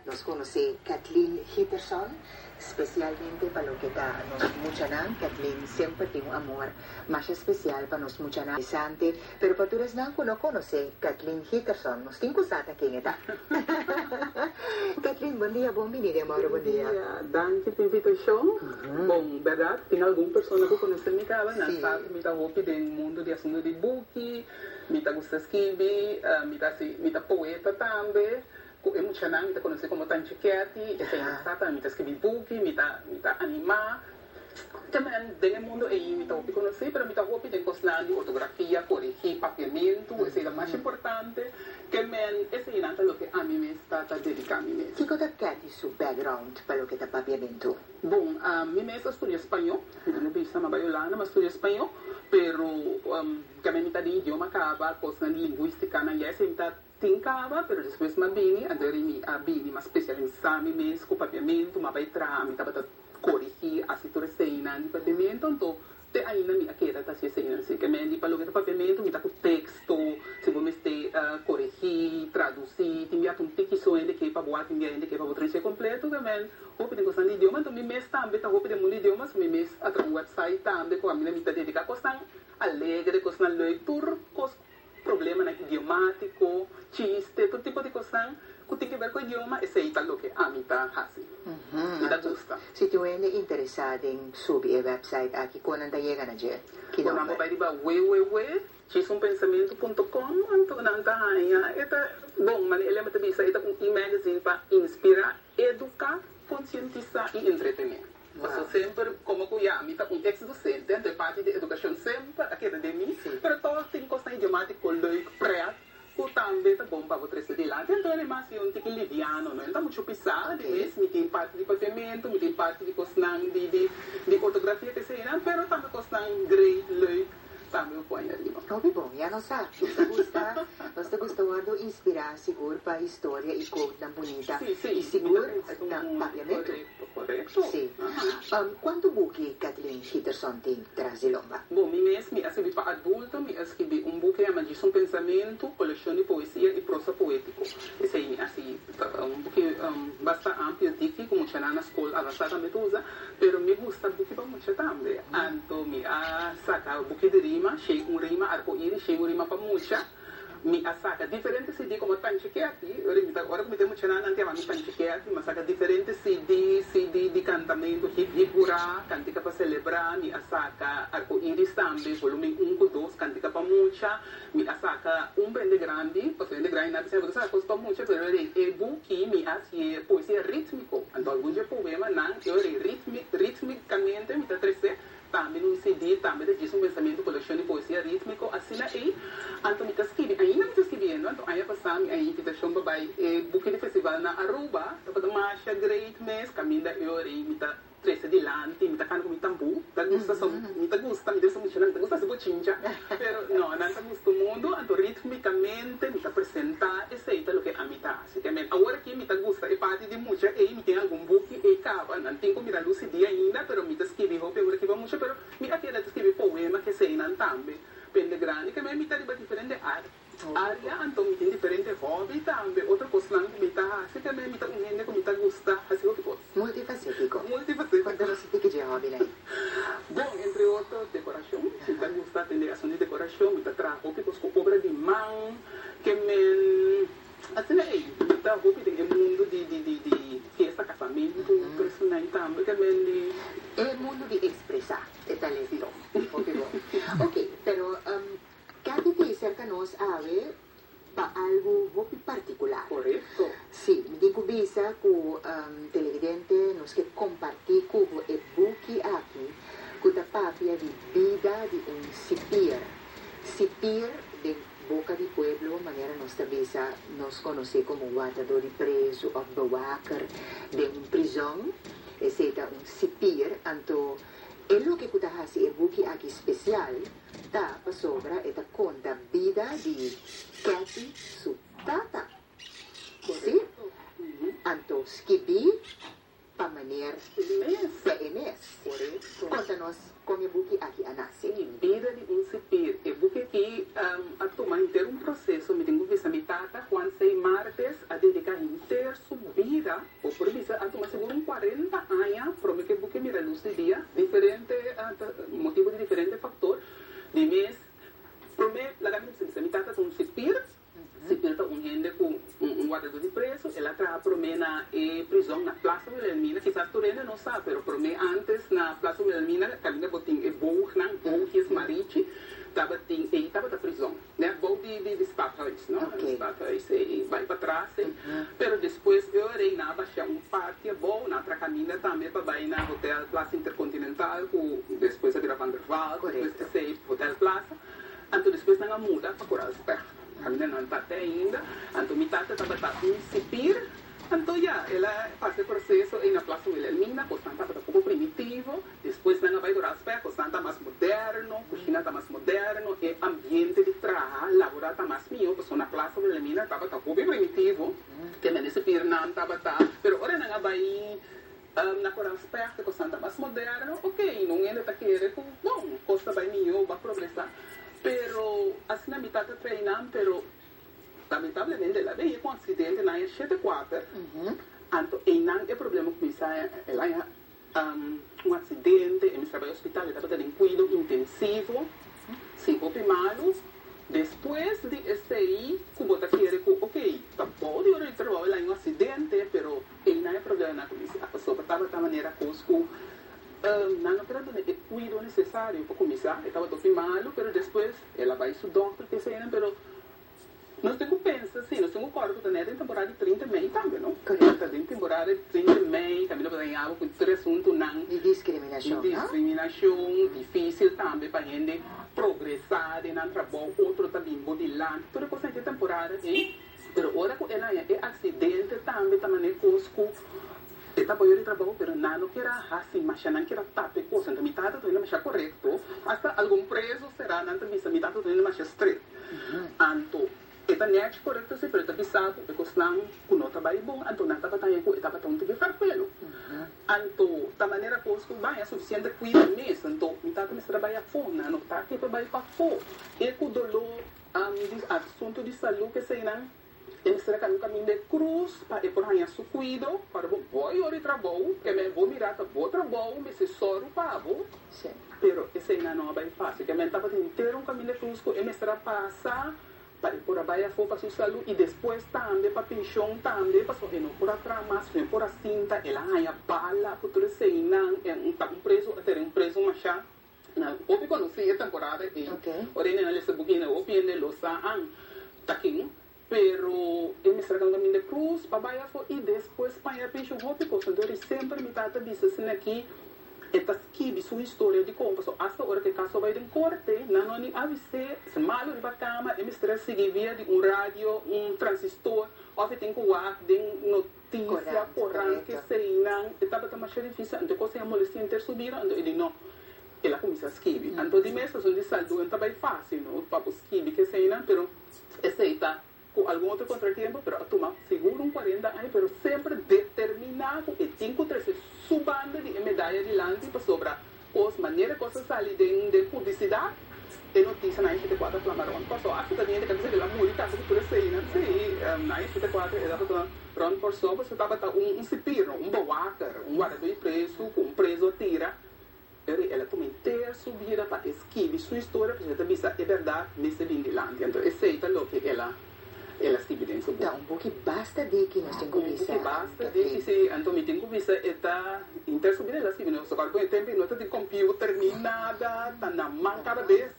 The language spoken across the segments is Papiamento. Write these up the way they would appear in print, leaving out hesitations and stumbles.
Nos konosé Kathleen Giterson, spesialmente pa loke ta nos muchanan. Kathleen semper tin un amor masha spesial pa nos muchanan. Interesante, pero pa tur esnan ku no konosé Kathleen Giterson, nos tin ku sa ta ken e ta. Kathleen, bon dia, bon bini den Mauro Bon Dia. Bon dia, danki pa invitashon. Bon, bèrdat tin algun persona ku konosé mi kaba, nan sa ku mi ta hopi den mundu di asuntu di buki, mi ta gusta skibi, mi ta hasi, mi ta poeta tambe. Ku e muchanan mi ta konosé komo Tanchi Ketty, esei nan sa tambe mi ta skibi buki, mi ta mi ta animá. Tamen den e mundu ei mi ta hopi konosí, pero mi ta hopi den kosnan di ortografia, koregí papiamentu, esei ta mas importante. Ke men eseinan ta loke ami mes ta ta dediká mi mes. Kiko ta Ketty su background pa loke ta papiamentu? Bon, mi mes a studia spañó, mi ta no bisa mi a bai Hulanda, mi a studia spañó, pero ke men mi ta den idioma kaba, kosnan di lingwístika nan ya esei mi ta Tin kaba, pero despues m'a bini, anto eri mi a bini, m'a spesialisá mi mes ku papiamentu, m'a bai traha, mi tabata korigí, hasi tur eseinan di papiamentu, anto te ainda mi a keda ta hasi eseinan. Si ke men di pa loke ta papiamentu, mi ta ku teksto, si bo mester korigí, tradusí, tin bia ta un tiki so hende ke pa bo a, tin bia hende ke pa bo tradusi kompleto, ke men hopi den kosnan di idioma, anto mi mes tambe ta hopi den mundu di idioma, so mi mes a traha un website tambe ku ami mi ta dediká kosnan alegre, kosnan leuk, tur kos. Problemanan idiomátiko, chiste, tur tipo di kosnan ku tin ke ber ku idioma, esei ta loke ami ta hasi. Mi ta gusta. Si tin un hende interesá den subi e wèpsait aki, kon nan ta yega na dje? Ki Bon, nan por nòmber? bai riba www.djisunpensamentu.com, anto nan ta haña. E ta, bon, manera Elema ta bisa, e ta un e-magazine pa inspirá, eduká, konsientisá i entretené. Paso semper como cu ya mi ta un ex docente, anto e parti di educacion semper a keda den mi, pero toch tin cosnan idiomatico leuk, pret, cu tambe ta bon pa bo trece dilanti. Anto ademas mi un tiki liviano, no ta mucho pisa, di mes mi tin parti di papiamento, mi tin parti di cosnan di di di ortografia eseinan, pero tambe cosnan great, leuk, tambe bo por haña riba. Hopi bon, ya nos sa. Nos ta gusta, nos ta gusta wordo inspira sigur pa historia y quotenan bunita y sigur na papiamento. Korekto. Sí. Kuantu buki Kathleen Giterson tin tras di lomba? Bon, mi mes mi a skibi pa adulto, mi a skibi un buki yama Djis un Pensamentu, kolekshon di poesia i prosa poétiko. Esei mi a hasi, ta un buki basta amplio, diki, ku muchanan na skol avansá tambe ta usa, pero mi gusta buki pa mucha tambe. Anto mi a saka buki di rima, Shei un rima arkoiris, Shei un rima pa mucha. Mi a saka diferente CD komo Tanchi Ketty, ora mi ta ora ku mi ta e muchanan nan ta yama mi Tanchi Ketty, mi a saka diferente CD, CD di kantamentu, hip hip hurá, kantika pa selebrá, mi a saka Arko Iris tambe, volumen un ku dos, kantika pa mucha, mi a saka un pa hende grandi, pasobra hende grandi nan a bisa mi bo ta saka kos pa mucha, pero ora e buki mi a hasié poesia rítmiko, anto algun dje poemanan e ora ritmi ritmikamente mi ta tresé. Tambe un CD, tambe ta djis un pensamentu kolekshon di poesia rítmiko, asina ei. Anto mi ta skibi, ainda mi ta skibiendo, anto aña pasá mi a invitashon pa bai e buki di festival na Aruba, tabata masha great mes, kaminda e ora ei mi ta trese dilanti, mi ta kanta ku mi tambú, ta gusta so, mi ta gusta, mi ta bisa muchanan, mi ta gusta hasi bochincha, pero no, nan ta gusta mundu, anto rítmikamente mi ta presentá, esei ta loke ami ta hasi. Te men awor aki mi ta gusta e parti di mucha ei, mi tin algun buki ei kaba, nan tin ku mira lus di dia ainda, pero mi ta skibi hopi awor aki pa mucha, pero mi a keda ta skibi poema keseinan tambe. Pende grandi ke men mi ta riba diferente area, anto mi tin diferente hobby tambe, otro kosnan ku mi ta hasi, ke men mi ta un hende ku mi ta gusta hasi hopi kos. Multifacetico. Multifacetico. Konta nos un tiki dje hobbynan ei. Bon, entre otro dekorashon, mi ta gusta atende asuntu di dekorashon, mi ta traha hopi kos ku obra di man, ke men. Asina ei, mi ta hopi den e mundu di di di di fiesta, casamentu, tur esunai tambe ta ben di. E mundu di expresa e talento. Hopi bon. Ok, pero Cathy ta cerca nos awe pa algu hopi particular. Correcto. Si, mi tin cu bisa cu televidente nos ke comparti cu bo e buki aki cu ta papia di bida di un sipir. Sipir den Boka di pueblo, manera nos ta bisa, nos konosé komo wardadó di prezu òf bewaker den un prizòn. Esei ta un sipir. Anto e loke ku ta hasi e buki aki spesial ta pasobra e ta konta bida di Kathy su tata. Sí? Anto skibí pa meneer Pe mes. Konta nos kon e buki aki a nase. Sí, Bida di un sipir. E buki aki a tuma henter un proseso. Mi tin ku bisa mi tata, Juan C. Martes, a dediká henter su bida. bida, bo por bisa a tuma sigur un 40 aña prome ku e buki mira lus di dia, diferente motibu di diferente faktor. Di mes, prome laga mi bisa, mi tata ta un sipir. Sipir ta un hende ku un wardadó di preso. El a traha prome na e prizòn na Plaza Wilhelmina. Kisas tur hende no sa, pero prome antes na Plaza Wilhelmina kaminda bo tin e boognan, boogjes, marichi, tabatin, ei tabata prizòn. Net bou di di stadhuis, no? Stadhuis ei bai patras ei. Pero despues e ora ei nan a basha un parti abou, nan a traha kaminda tambe pa bai na Hotel Plaza Intercontinental ku despues a bira Van der Valk, despues esei Hotel Plaza. Anto despues nan a muda pa Koralsberg. Kaminda nan ta te ainda. Anto mi tata tabata un sipir. Anto ya, el a pasa e proseso ei na Plaza Wilhelmina, kosnan tabata poko primitivo. Despues nan a bai Koralsberg, kosnan ta mas moderno, kushina ta mas moderno, e ambiente di traha, laborá ta mas mihó, pasobra na Plaza Wilhelmina tabata hopi primitivo, te mende sipirnan tabata. Pero ora nan a bai Na por aspecto cosnan ta mas moderno, ok, no hende ta kere cu bon, cos ta bay miho, ba progresa, pero asina mi tata train nan, pero lamentablemente el a bini cu un accidente na aña 74, anto eynan e problema cuminsa, el a un accidente, e mester a bay hospital, e tabata den cuido intensivo, si hopi malo. Despues di esei ku bo ta kere ku ok, ta bou di ora di trabou el a un asidente, pero einan e problema a kuminsá, pasobra tabata manera kos ku nan no tabata duna e kuido nesesario pa kuminsá, e tabata hopi malu, pero despues el a bai su dòkter ku eseinan, pero nos tin ku pensa si, nos tin ku kòrda ku ta nèt den temporada di 30 mei tambe no, ta den temporada di 30 mei kaminda bo ta haña bo ku tur e asuntunan di diskriminashon, di diskriminashon, difísil tambe pa hende. Progresá den nan trabou, otro ta bin bo dilanti, tur e kosnan di temporada ei. Pero ora ku el haña e aksidente tambe ta manera kos ku e ta boyo di trabou, pero nan no kier a hasi masha, nan kier a tapa e kos. Anto mi tata ta hende masha korekto, asta algun preso será nan ta bisa mi tata ta hende masha stret. Anto E ta nèchi korekto si, pero e ta bisa ku e kosnan ku no ta bai bon, anto nan tabata haña ku e tabata un tiki ferpelo. Anto ta manera kos ku baña sufisiente kuida mes, anto mi tata mester a bai afó, nan no ta ke pa bai pafó. E ku doló di asuntu di salú p'eseinan, e mester a kami un kaminda e krus pa e por haña su kuido. Ora bo bai ora di trabou, ke men bo mira ta bo trabou mester sòru pa bo, pero eseinan no a bai fásil. Ke men tabata henter un kaminda e krus ku e mester a pasa. Pa e por a bai afó pa su salú i despues tambe pa penshon tambe, pasobra e no por a traha mas, no e por a sinta, el a haña bala ku tur eseinan, e un ta un preso a tene un preso mashá na hopi konosí e temporada ei, ora e nena lesa buki hende hopi hende lo sa an ta ken, pero e mester a kanta Minda Cruz pa bai afó i despues paña penshon hopi kos, anto ri semper mi tata bisa asin'aki. E ta skibi su historia dikon paso asta ora ku e kaso a bai den korte nan no a ni avis'é, si malu riba kama e mester a sigui via di un radio, un transistor òf e tin ku wak den notisia, korant, keseinan. E tabata masha difísil anto e kos ei a molesti'é henter su bida anto e di no, el a kuminsá skibi. Anto di mes pasobra di saldu no ta bai fásil no pa bo skibi keseinan pero esei ta Cu algun otro contratiempo, pero a tuma sigur un 40 aña, pero semper determina cu e tin cu trece su banda di e medaya dilanti pasobra cos manera cos a sali den den publicidad, e noticia na 74 a plama rond Corsou. Hasta ta hende ca bisa el a muri casi cu tur eseinan. Si, na 74 e tabata rond Corsou pasobra tabata un un sipir, no, un bewaker, un guardador di preso cu un preso a tira. Pero el a tuma henter su bida pa e skibi su historia pasobra e ta bisa e bèrdat mester bin dilanti. Anto esei ta loke el a el a skibi den su buki. Ta un buki basta diki nos tin ku Un bisa, buki basta Katrien. diki, si. Anto mi tin ku bisa e ta henter su bida el a skibi. Nos tabata ku e tempu ei no ta tin computer ni nada, ta na man kada bes.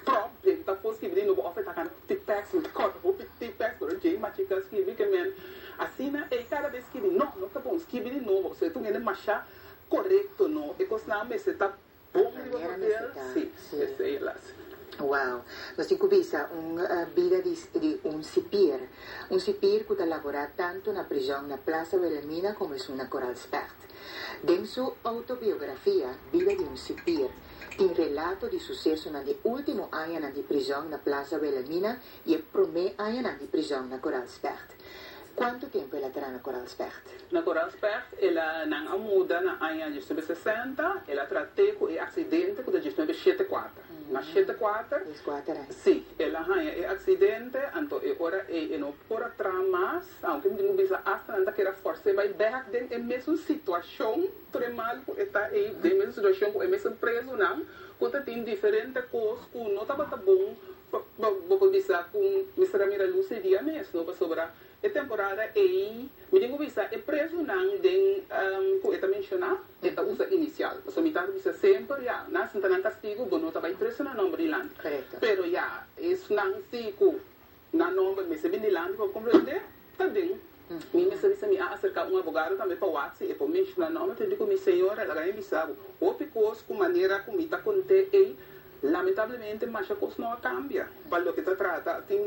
Prop den ta por skibi di nobo of e ta gana tipex, mi ta kòrda hopi tipex pero djei machika skibi ke men asina ei kada bes skibi no, no ta bon skibi di nobo pasobra e ta un hende masha korekto no e kosnan mester ta bon riba Manera papel mester ta, si si. esei el hasi. Wow, nos tin ku bisa un bida di di un sipir, un sipir ku ta laborá tantu na prizòn na Plaza Wilhelmina komo esun na Koral Specht. Den su outobiografia Bida di un sipir, tin relato di susesonan di último añanan di prizòn na Plaza Wilhelmina i e promé añanan di prizòn na Koral Specht. Kuantu tempu el a traha na Koraal Specht? Na Koraal Specht el a nan a muda na aña diesnuebe sesenta, el a traha te ku e aksidente ku ta diesnuebe shete kuater. Na shete kuater, si, el a haña e aksidente, anto e ora ei e no por a traha mas, aunke mi tin ku bisa asta nan ta keda fòrs'é bai bèk den e mesun situashon, tur e mal ku e ta ei den e mesun situashon ku e mesun prezunan ku ta tin diferente kos ku no tabata bon. Bo por bisa ku mester a mira lus e dia mes, no? Pasobra e temporada ei, mi tin ku bisa e prezunan den ku e ta menshoná, e ta usa inisial. Pasobra mi tata bisa semper, ya, nan sinta nan kastigu, bo no ta bai prezu na nòmber dilanti. Pero ya, esnan si ku nan nòmber mester bin dilanti pa bo komprendé, ta den. Mi mester bisa mi a aserká un abogado tambe pa wak si e por menshoná nòmber. Te di ku mi, Señora, laga mi bisa bo, hopi kos ku manera ku mi ta kont'é ei, Lamentablemente masha kos no a kambia pa loke ta trata. Tin,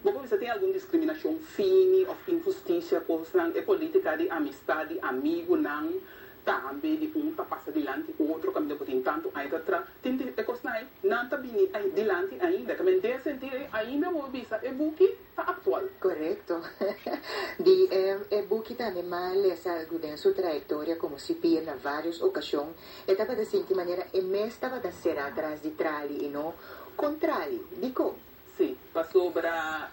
bo por bisa tin algun diskriminashon fini òf inhustisia, kosnan, e politika di amistad di amigunan tambe di un ta pasa dilanti otro kaminda bo tin tantu aña ta tra. Tin di e kosnan ei nan ta bini dilanti ainda. Kaminda den e sentido ei ainda bo por bisa e buki ta aktual. Korekto. Di e buki tambe m'a lesa algu den su trayektoria komo sipir na vários okashon. E tabata sinti manera e mes tabata será tras di trali i no kontrali. Dikon? Sí, pasobra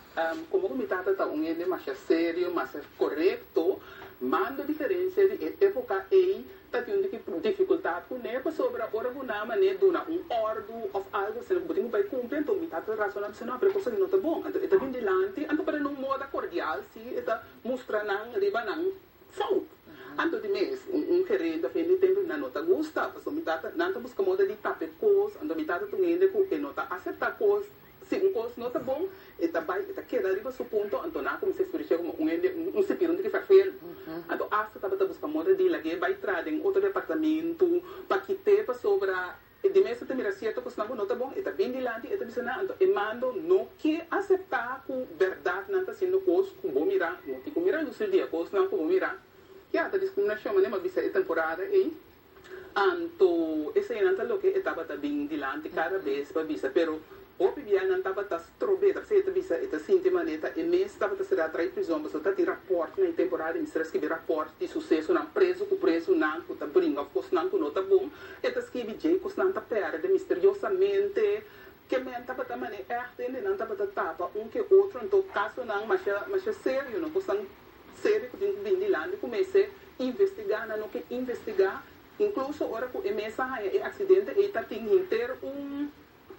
komo ku mi tata ta un hende masha serio, masha korekto, mando diferensia di e époka ei ta tin un tiki difikultat kuné, pasobra ora ku nan manera duna un òrdu òf algu asina ku bo tin ku bai kumpli, anto mi tata ta rasoná bisa, no, pero e kos aki no ta bon. Anto e ta bin dilanti, anto pero na un moda kordial sí e ta mustra nan riba nan fout. Anto di mes, un gerente of hende tempu nan no ta gusta, pasobra mi tata, nan ta buska moda di tap'e kos, anto mi tata ta un hende ku e no ta aseptá kos, si un kos no ta bon, e ta bai, e ta keda riba su punto, anto nan a kuminsá eksperenshá komo un hende, un sipir, un tiki ferfelu. Anto asta tabata buska moda di lag'é bai traha den otro departamentu pa kit'é pasobra E di mes ta mira sierto kosnan ku no ta bon, e ta bin dilanti, e ta bisa nan, anto e mando no ke aseptá ku bèrdat nan ta hasiendo kos ku bo mira, no tin ku mira lus di dia, kosnan ku bo mira, ya, ta diskriminashon, manera mi a bisa e temporada ei, anto eseinan ta loke e tabata bin dilanti kada bes pa bisa, pero Hopi bia nan tabata strob'é, ta p'esei e ta bisa e ta sinti manera e mes tabata será trai prizon pasobra ta tin rapòrt na e temporada di mester a skibi rapòrt di susesonan prezu ku prezunan ku ta bringa òf kosnan ku no ta bon e ta skibi dje kosnan ta pèrdè misteriosamente ke men tabata manera ègt hende nan tabata tapa un ke otro anto kasonan masha masha serio no kosnan serio ku tin ku bin dilanti ku mester investigá nan no ke investigá inkluso ora ku e mes a haña e aksidente ei ta tin henter un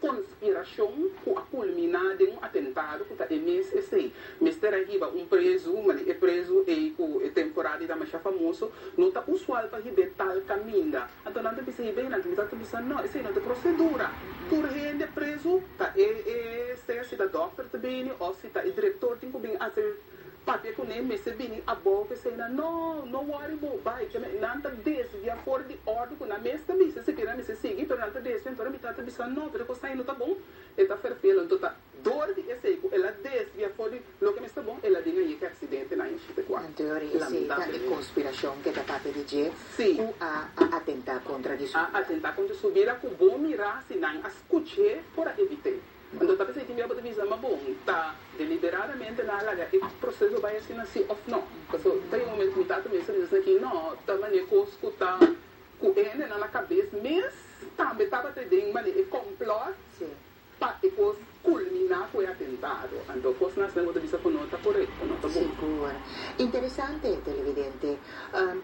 Konspirashon ku a kulminá den un atentado ku ta e mes esei. Mester a hiba un prezu, mane e prezu ei ku e temporada ta masha famoso, no ta usual pa hib'é tal kaminda. Anto nan ta bisa hib'é, nan ta bisa no, esei no ta prosedura. Tur hende prezu ta e e sea si ta dòkter ta bini òf si ta e direktor tin ku bin hasi Papia kuné mester bini abou p'esei nan no, no wòri bo, bai, ke nan ta desvia for di òrdu ku nan mes ta bisa, si nan mester sigui, pero nan ta desvia, anto ora mi tata bisa no, pero e kos ei no ta bon, e ta ferfel, anto ta dor di esei ku el a desvia for di loke mester bon, el a bin aye ku e aksidente na aña kuater. Anto ora esei ta e konspirashon ke ta papia di dje ku a a atentá kontra di su A bida. atentá kontra su bida ku bo mirá si nan a skuch'é por a evit'é. Anto ta p'esei tin bia bo ta bisa, ma bon, ta deliberadamente nan a laga e proseso bai asina si òf no? Pasobra ta e momento ku mi tata mes a bisa asina ki no, ta manera kos ku ta ku e hendenan na kabes mes tambe tabata den manera e kòmplòt pa e kos kulminá ku e atentado. Anto kosnan asina bo ta bisa ku no ta korekto, no ta bon. Sigur. Interesante, televidente.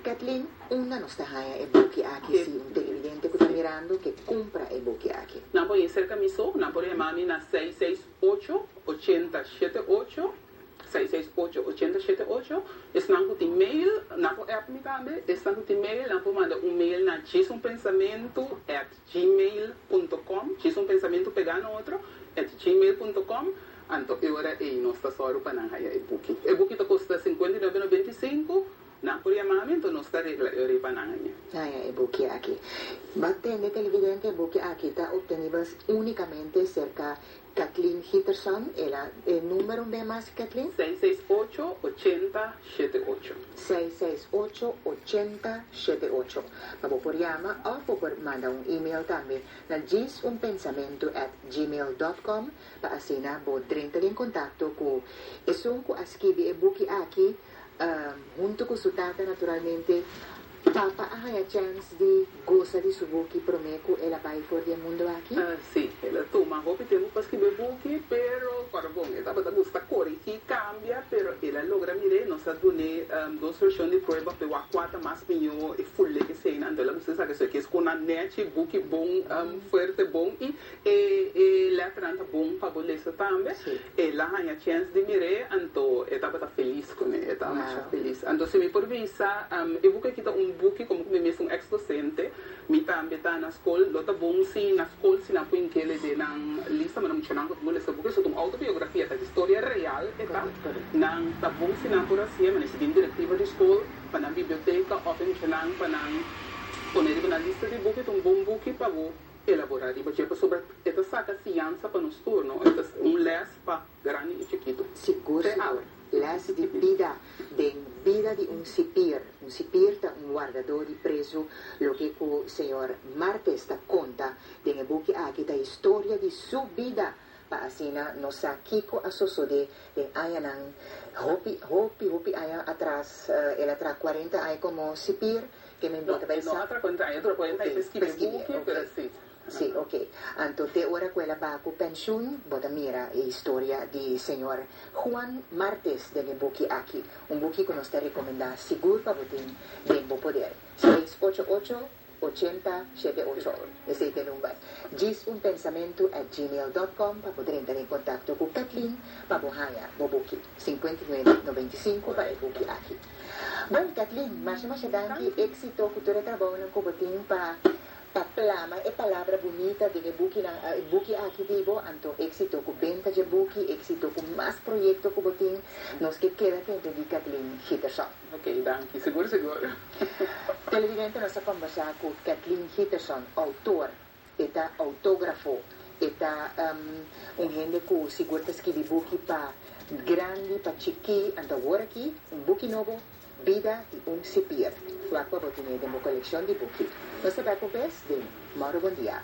Kathleen, unda nos ta haña e buki aki si un televidente ku ta mirando ke kumpra e buki aki? Nan por yega serka mi so, nan por yama mi na seis seis ocho, ochenta shete ocho, seis seis ocho, ochenta shete ocho. Esnan ku tin mail, nan por app mi tambe. Esnan ku tin mail, nan por manda un mail na djisunpensamentu at gmail punto com, djisunpensamentu pegá na otro, at gmail punto com. Anto e ora ei nos ta sòru pa nan haya e buki. E buki ta kosta sinkuenta i nuebe noventa i sinku. Nan por yama mi, anto nos ta regla e ora ei pa nan haña. Haña e buki aki. Ba tende televidente e buki aki ta obtenibel unicamente serka Kathleen Giterson. El a e number un be mas Kathleen? Seis seis ocho, ochenta, shete ocho. Seis seis ocho, ochenta, shete ocho. Pa bo por yama of bo por manda un email tambe na djisunpensamentu at gmail dot com pa asina bo drenta den kontakto ku esun ku a skibi e buki aki. Huntu ku su tata naturalmente, Papa a haña chèns di gosa di su buki promé ku el a bai for di e mundu aki? Sí, el a tuma hopi tempu pa skibi e buki, pero kòrda bon, e tabata gusta korigí, kambia, pero el a logra mir'é. Nos a dun'é dos vershon di prueba p'e wak kua ta mas mihó e ful'é eseinan. Anto el a gusta esaki, so e kies ku nan nèchi, buki bon, fuerte bon i E e lèternan ta bon pa bo lesa tambe. El a haña chèns di mir'é, anto e tabata felis kuné, e tabata masha felis. Anto si mi por bisa, e buki aki ta un buki, komo ku mi mes ta un eks dosente, mi tambe ta na skol, lo ta bon si na skol si nan por inkele den nan lista, manera muchanan ku ta lesa buki, so ta un outobiografia, ta historia real e ta. Nan ta bon si nan por hasié, manera si tin direktiva di skol pa nan biblioteka òf e muchanan pa nan pone riba nan lista di buki, ta un bon buki pa bo Elaborá riba dje pasobra e ta saka siñansa pa nos tur, no? E ta un lès pa grandi i chikitu. Sigur, sigur. Lès di bida den bida di un sipir. Un sipir ta un wardadó di prezu. Loke ku señor Martes ta konta den e buki aki ta historia di su bida pa asina nos sa kiko a sosodé den añanan hopi, hopi, hopi aña atras. El a traha kuarenta aña komo sipir. Ke men bo ta bai sa? No, no a tra cuenta aña, tra cuenta aña pa skibi e buki, pero si. Si, ok. Anto te ora ku el a baha ku penshun, bo ta mira e historia di señor Juan Martes den e buki aki. Un buki ku nos ta rekomendá sigur pa bo tin den bo poder. 688 80 78. Esei ta e number. Djis un pensamentu at gmail dot com pa bo drenta den kontakto ku Kathleen pa bo haña bo buki. 59 95 pa e buki aki. Bon Kathleen, masha masha danki, éxito ku tur e trabounan ku bo tin pa pa plama e palabra bunita den e bukinan e buki aki di bo, anto éxito ku benta dje buki, éxito ku mas proyekto ku bo tin, nos ke keda tende di Kathleen Giterson. Ok, danki, sigur sigur. Televidente nos a kombersá ku Kathleen Giterson, outor, e ta outógrafo, e ta un hende ku sigur ta skibi buki pa grandi, pa chikí, anto awor aki un buki nobo, Bida di un Sipier. Wak pa bo tene den bo kolekshon di buki. Nos ta bek un bes den Mòru Bon Dia.